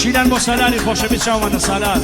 شیلان بۆ سالاری خۆشەویست چاومانە سالار.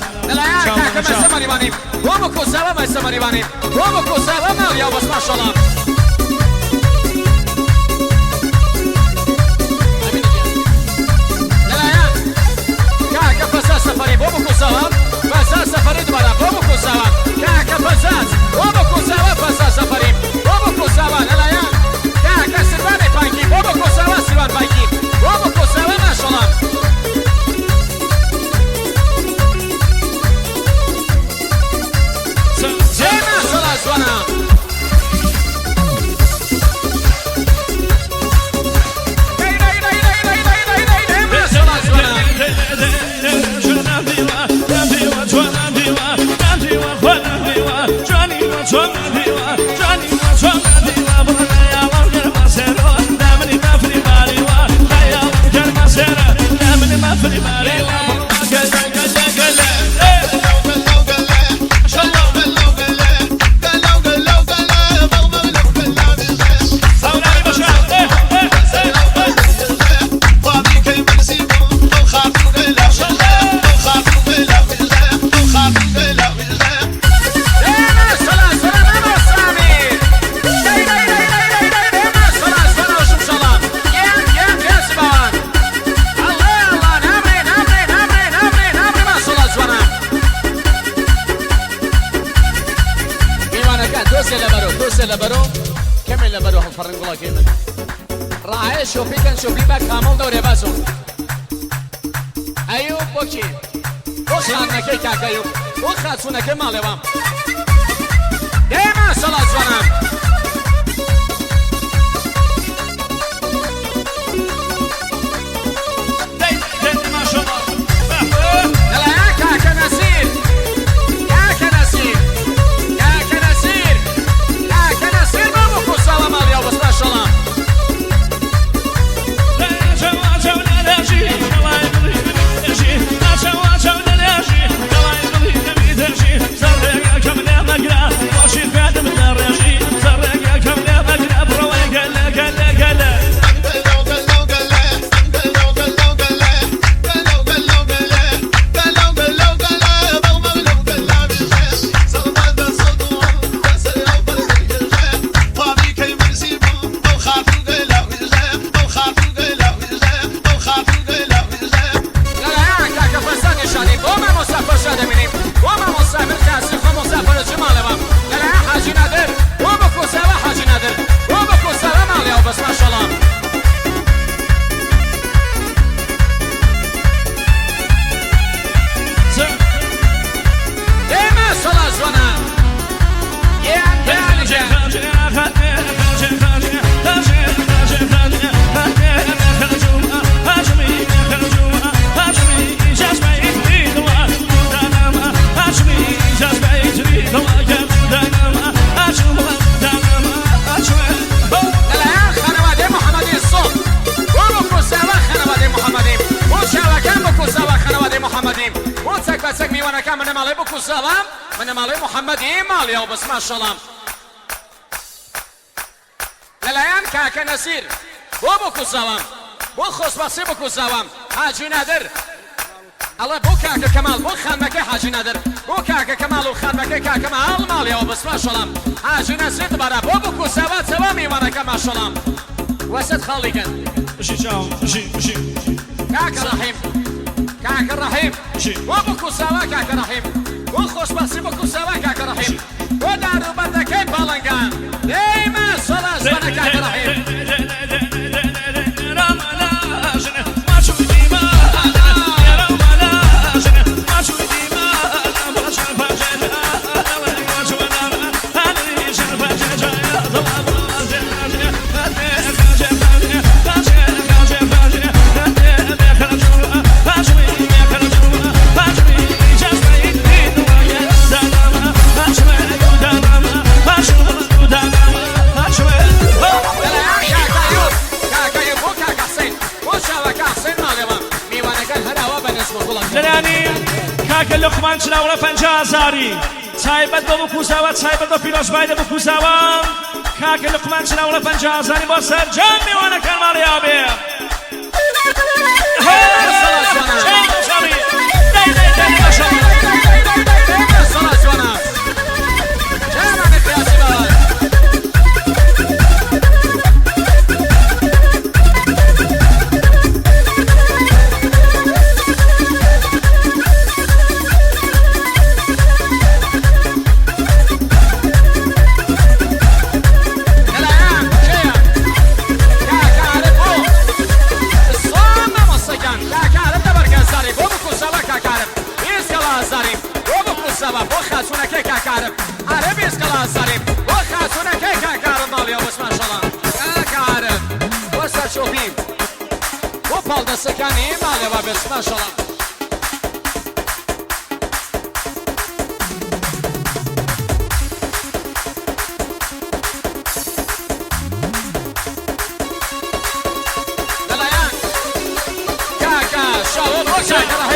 ئەڵێ بۆ کاکە کەماڵ بۆ خانمەکەی حاجی نادر بۆ کاکە کەماڵ و خانمەکەی کاکە کەماڵ ماڵیەوە بەس ماشەڵام حاجی نەسرین دوبارە بۆ بوک و ساوا چەوا میوانەکە ماشەڵام وەسەت خاڵی کەن. بژی چاوم بژی بژی. کاکە ڕەحیم کاکە ڕەحیم بژی. بۆ بوک و ساوا کاکە ڕەحیم بۆ خۆشبەختی بوک و ساوا کاکە ڕەحیم بۆ دار و بەردەکەی پاڵنگان دەی ماشەڵا جوانە کاکە ڕەحیم. دەڵێ کاکە ئەیوب کاکە ئەیوب بۆ کاکە حسین بۆ چاوە کاک حسین ماڵێوە میوانەکان هەر ئاوا بە نەزم و گوڵم کردن. دەلانی کاکە لوقمان چراوڵە 50 هەزاری تایبەت بۆ بکوزاوە تایبەت بۆ پیرۆزبای لە بکوزاوە کاکە لوقمان چراوڵە 50 هەزاری بۆ سەرجەم میوانەکان ماڵیاوە بێ. پاڵدەسەکانی ماڵێ بێت ماشەڵا. لەلایەن کاکە شاوە بۆ کاکە.